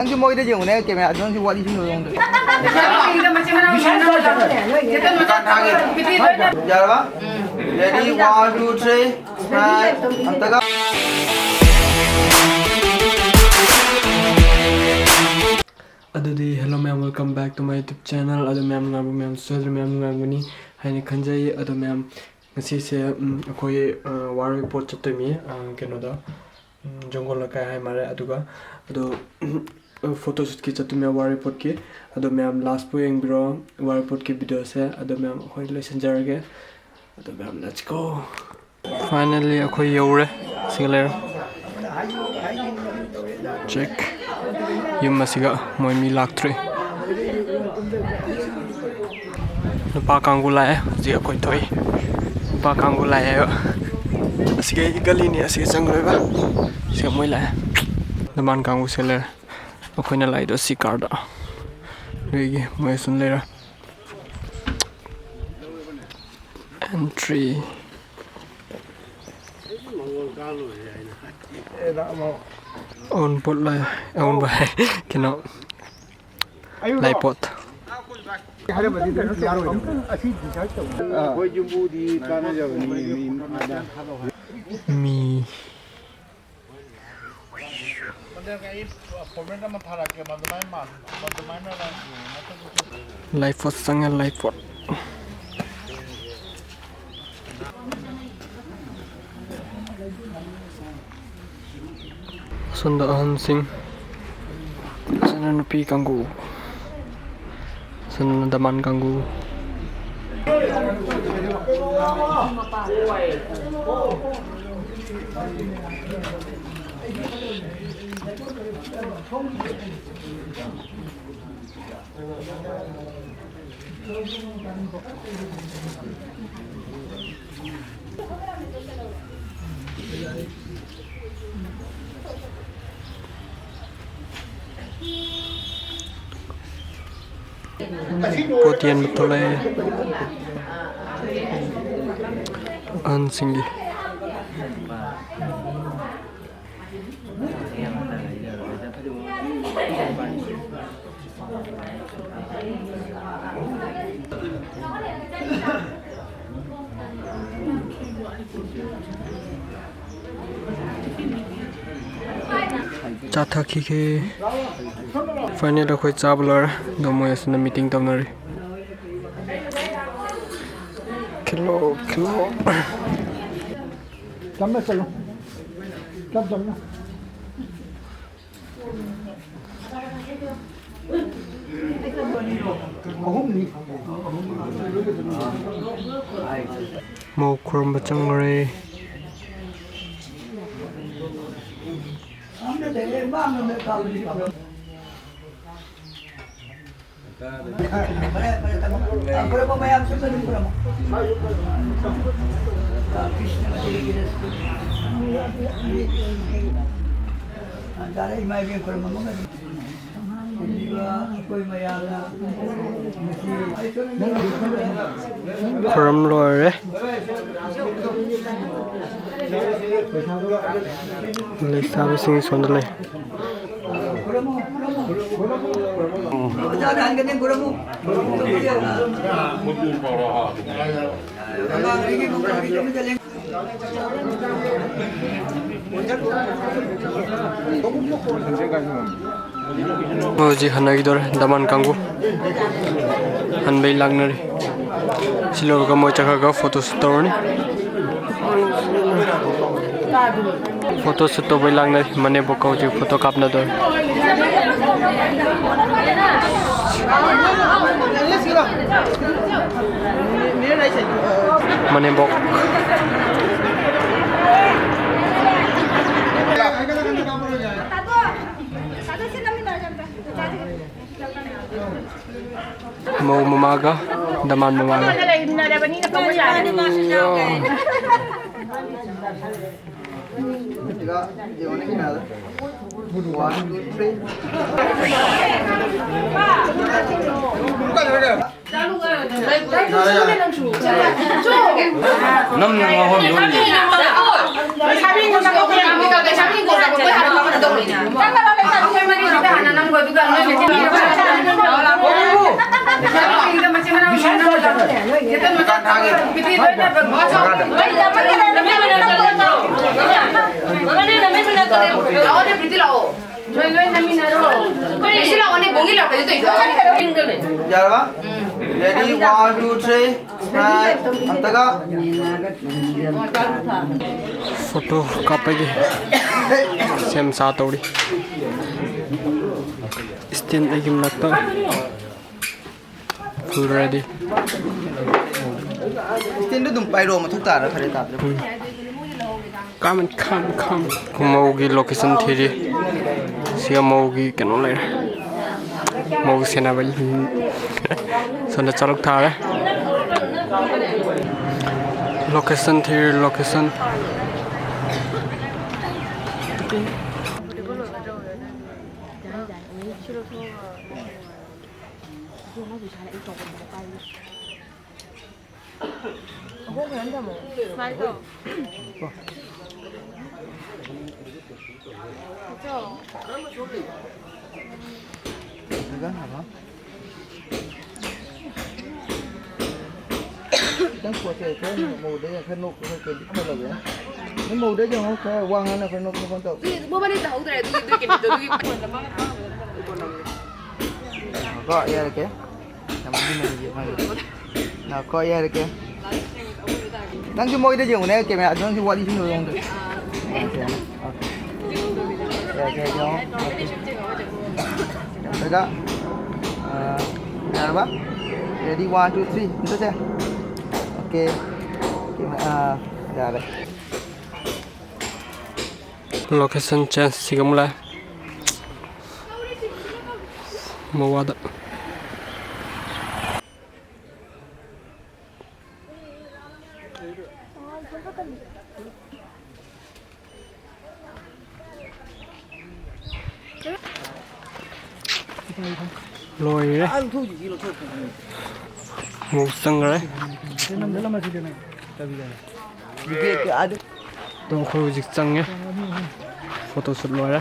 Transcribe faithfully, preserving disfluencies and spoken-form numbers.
ꯅꯪꯁꯨ ꯃꯣꯏꯗ ꯌꯦꯡꯉꯨꯅꯦ, ꯀꯦꯃꯦꯔꯥ ꯅꯪꯁꯨ ꯋꯥꯔꯤ ꯁꯨꯝ ꯌꯦꯡꯉꯨ꯫ ꯌꯥꯔꯕ? Ready, one, two, three, smile. ꯑꯝꯇꯒ꯫ ꯑꯗꯨꯗꯤ hello ꯃꯌꯥꯝ, welcome back to my YouTube channel꯫ ꯑꯗꯨ ꯃꯌꯥꯝ ꯅꯨꯡꯉꯥꯏꯕ ꯃꯌꯥꯝ ꯁꯣꯏꯗ꯭ꯔꯦ, ꯃꯌꯥꯝ ꯅꯨꯡꯉꯥꯏꯔꯝꯒꯅꯤ ꯍꯥꯏꯅ ꯈꯟꯖꯩ꯫ ꯑꯗꯣ ꯃꯌꯥꯝ, ꯉꯁꯤꯁꯦ, ꯎꯝ, ꯑꯩꯈꯣꯏ, ꯑ, ꯋꯥꯔꯣꯏ ꯄꯣꯠ ꯆꯠꯇꯣꯏꯅꯤ, ꯑ, ꯀꯩꯅꯣꯗ, ꯎꯝ, ꯖꯪꯒꯜ ꯂꯩꯀꯥꯏ ꯍꯥꯏ ꯃꯥꯜꯂꯦ꯫ ꯑꯗꯨꯒ ꯑꯗꯣ, ꯎꯝ, photo shootꯀꯤ ꯆꯠꯇꯣꯏꯅꯦ ꯋꯥꯔꯣꯏ ꯄꯣꯠꯀꯤ꯫ ꯑꯗꯣ ꯃꯌꯥꯝ last ꯐꯥꯎ ꯌꯦꯡꯕꯤꯔꯣ ꯋꯥꯔꯣꯏ ꯄꯣꯠꯀꯤ videoꯁꯦ꯫ ꯑꯗꯣ ꯃꯌꯥꯝ ꯑꯩꯈꯣꯏ ꯂꯣꯏꯁꯤꯟꯖꯔꯒꯦ꯫ ꯑꯗꯣ ꯃꯌꯥꯝ let's go꯫ Finally ꯑꯩꯈꯣꯏ ꯌꯧꯔꯦ꯫ ꯁꯤꯒ ꯂꯩꯔꯦ꯫ Check꯫ ꯌꯨꯝ ꯑꯁꯤꯒ ꯃꯣꯏ ꯃꯤ ꯂꯥꯛꯇ꯭ꯔꯤ꯫ ꯅꯨꯄꯥ ꯀꯥꯡꯕꯨ ꯂꯥꯛꯑꯦ꯫ ꯍꯧꯖꯤꯛ ꯑꯩꯈꯣꯏ ꯊꯣꯛꯏ꯫ ꯅꯨꯄꯥ ꯀꯥꯡꯕꯨ ꯂꯥꯛꯑꯦ ꯍꯥꯏꯕ꯫ ꯑꯁꯤꯒꯤ ꯒꯂꯤꯅꯤ, ꯑꯁꯤꯒ ꯆꯪꯈ꯭ꯔꯣꯏꯕ꯫ ꯁꯤꯒ ꯃꯣꯏ ꯂꯥꯛꯑꯦ꯫ ꯗꯃꯥꯟ ꯀꯥꯡꯕꯨ ꯁꯤꯒ ꯂꯩꯔꯦ꯫ ꯑꯩꯈꯣꯏꯅ ꯂꯥꯛꯏꯗꯣ ꯁꯤ carꯗ꯫ ꯑꯗꯨꯒꯤ ꯃꯣꯏ ꯑꯁꯨꯝ ꯂꯩꯔꯦ꯫ Entry꯫ ꯑꯎꯟꯄꯣꯠ ꯂꯥꯏ, ꯑꯎꯟꯕ ꯍꯥꯏ, ꯀꯩꯅꯣ, ꯂꯥꯏꯄꯣꯠ꯫ ꯑꯩꯈꯣꯏ ꯌꯨꯝꯕꯨꯗꯤ ꯀꯥꯟꯅꯖꯕꯅꯤ, ꯃꯤ ꯑꯥꯗ꯫ ꯃꯤ꯫ ꯂꯥꯏꯄꯣꯠ ꯆꯪꯉꯦ, ꯂꯥꯏꯄꯣꯠ꯫ ꯑꯁꯣꯝꯗ ꯑꯍꯟꯁꯤꯡ, ꯑꯁꯣꯝꯗ ꯅꯨꯄꯤ ꯀꯥꯡꯕꯨ, ꯑꯁꯣꯝꯗ ꯗꯃꯥꯟ ꯀꯥꯡꯕꯨ꯫ ꯄꯣꯠ ꯌꯦꯟꯕ ꯊꯣꯛꯂꯛꯑꯦ ꯑꯍꯟꯁꯤꯡꯒꯤ꯫ ꯆꯥꯊꯛꯈꯤꯒꯦ꯫ Final ꯑꯩꯈꯣꯏ ꯆꯥꯕ ꯂꯣꯏꯔꯦ꯫ ꯑꯗꯣ ꯃꯣꯏ ꯑꯁꯤꯅ meeting ꯇꯧꯅꯔꯤ꯫ ꯈꯤꯂꯣ, ꯈꯤꯂꯣ꯫ ꯆꯝꯅ ꯆꯠꯂꯣ꯫ ꯆꯞ ꯆꯝꯅ꯫ ꯑꯍꯨꯝꯅꯤ꯫ ꯃꯧ ꯈꯨꯔꯨꯝꯕ ꯆꯪꯈ꯭ꯔꯦ꯫ ꯈꯨꯔꯨꯝꯃꯣ ꯃꯌꯥꯝꯁꯨ ꯑꯗꯨꯝ ꯈꯨꯔꯨꯝꯃꯣ꯫ ꯀ꯭ꯔꯤꯁꯅ ꯃꯇꯦꯒꯤ ꯔꯁ꯫ ꯇꯥꯔꯦ, ꯏꯃꯥ ꯏꯕꯦꯟ ꯈꯨꯔꯨꯝꯃꯝꯃꯒ ꯑꯗꯨꯝ ꯈꯨꯔꯨꯝꯕꯤꯕ ꯑꯩꯈꯣꯏ ꯃꯌꯥꯝꯅ ꯉꯁꯤ ꯈꯨꯔꯨꯝ ꯂꯣꯏꯔꯦ꯫ ꯂꯩꯁꯥꯕꯤꯁꯤꯡ ꯁꯣꯝꯗ ꯂꯩ꯫ ꯍꯧꯖꯤꯛ ꯍꯟꯅꯈꯤꯗꯣꯔꯦ ꯗꯃꯥꯟ ꯀꯥꯡꯕꯨ꯫ ꯍꯟꯕꯩ ꯂꯥꯛꯅꯔꯤ꯫ ꯁꯤ ꯂꯣꯏꯔꯒ ꯃꯣꯏ ꯆꯠꯈ꯭ꯔꯒ photo shoot ꯇꯧꯔꯅꯤ꯫ Photo shoot ꯇꯧꯕꯩ ꯂꯥꯛꯅꯔꯤ꯫ ꯃꯅꯦꯝꯕꯣꯛꯀ ꯍꯧꯖꯤꯛ photo ꯀꯥꯞꯅꯗꯣꯔꯦ꯫ ꯃꯅꯦꯝꯕꯣꯛ꯫ ꯃꯧ ꯃꯃꯥꯒ ꯗꯃꯥꯟ ꯃꯃꯥꯒ꯫ ꯃꯥꯅꯤ, ꯃꯥꯅꯤ, ꯃꯥꯁꯨ ꯌꯥꯎꯋꯦ꯫ ꯅꯝꯅ ꯉꯥꯎꯍꯟꯗꯣꯔꯤ꯫ ꯌꯥꯔꯕ? Ready, one, two, three, smile. ꯑꯝꯇꯒ꯫ ꯐꯣꯇꯣ ꯀꯥꯞꯄꯒꯤ ꯁꯦꯝ ꯁꯥ ꯇꯧꯔꯤ꯫ ꯁ꯭ꯇꯦꯟ ꯑꯩꯒꯤ ꯃꯅꯥꯛꯇ꯫ Full ready. ꯁ꯭ꯇꯦꯟꯗꯨ ꯑꯗꯨꯝ ꯄꯥꯏꯔꯣ, ꯃꯊꯧ ꯇꯥꯔ ꯐꯔꯦ, ꯇꯥꯗ꯭ꯔꯦ꯫ ꯎꯝ꯫ Come and come, come. ꯃꯧꯒꯤ location ꯊꯤꯔꯤ꯫ ꯁꯤꯒ ꯃꯧꯒꯤ ꯀꯩꯅꯣ ꯂꯩꯔꯦ꯫ ꯃꯧ ꯁꯦꯟꯅꯕꯒꯤ꯫ ꯁꯣꯝꯗ ꯆꯥꯂꯨꯛ ꯊꯥꯔꯦ꯫ Location ꯊꯤꯔꯤ, location꯫ ꯈꯤꯇꯪ ꯄꯣꯠꯁꯦ ꯈꯔ ꯃꯧꯗ ꯈꯔ ꯅꯣꯛ-, ꯈꯔ ꯀꯩꯅꯣ ꯈꯔ ꯂꯧꯒꯦ꯫ ꯅꯪ ꯃꯧꯗ ꯌꯦꯡꯉꯣ, ꯈꯔ ꯋꯥ ꯉꯥꯡꯅ ꯈꯔ ꯅꯣꯛ-, ꯅꯣꯛ-, ꯇꯧ꯫ ꯃꯕꯥꯅꯤ ꯇꯧꯍꯧꯗ꯭ꯔꯦ ꯑꯗꯨꯒꯤ, ꯑꯗꯨꯒꯤ ꯀꯩꯅꯣꯗꯣ, ꯑꯗꯨꯒꯤ ꯀꯣ, ꯌꯥꯔꯒꯦ꯫ ꯌꯥꯝ ꯃꯟꯗꯤ ꯃꯟꯗꯤ ꯃꯥꯒꯤ꯫ ꯉꯥꯏꯈꯣ, ꯌꯥꯔꯒꯦ꯫ ꯅꯪꯁꯨ ꯃꯣꯏꯗ ꯌꯦꯡꯉꯨꯅꯦ, camera ꯗꯣ ꯅꯪꯁꯨ ꯋꯥꯔꯤ ꯁꯨꯝ ꯌꯦꯡꯉꯨ꯫ Okay, okay. ꯌꯥꯔꯒꯦ, ꯌꯦꯡꯉꯣ꯫ ꯑꯣꯀꯦ꯫ ꯑ, ꯌꯥꯔꯕ? Ready, one, two, three꯫ ꯑꯝꯇꯁꯦ꯫ ꯑꯣꯀꯦ꯫ ꯑ, ꯌꯥꯔꯦ꯫ Location change ꯁꯤꯒ ꯑꯃꯨꯛ ꯂꯥꯛꯑꯦ꯫ ꯃꯋꯥꯗ꯫ ꯂꯣꯏꯔꯦ꯫ ꯑꯃꯨꯛ ꯆꯪꯈ꯭ꯔꯦ꯫ ꯑꯗꯣ ꯑꯩꯈꯣꯏ ꯍꯧꯖꯤꯛ ꯆꯪꯉꯦ꯫ ꯐꯣꯇꯣ ꯁꯨꯠ ꯂꯣꯏꯔꯦ꯫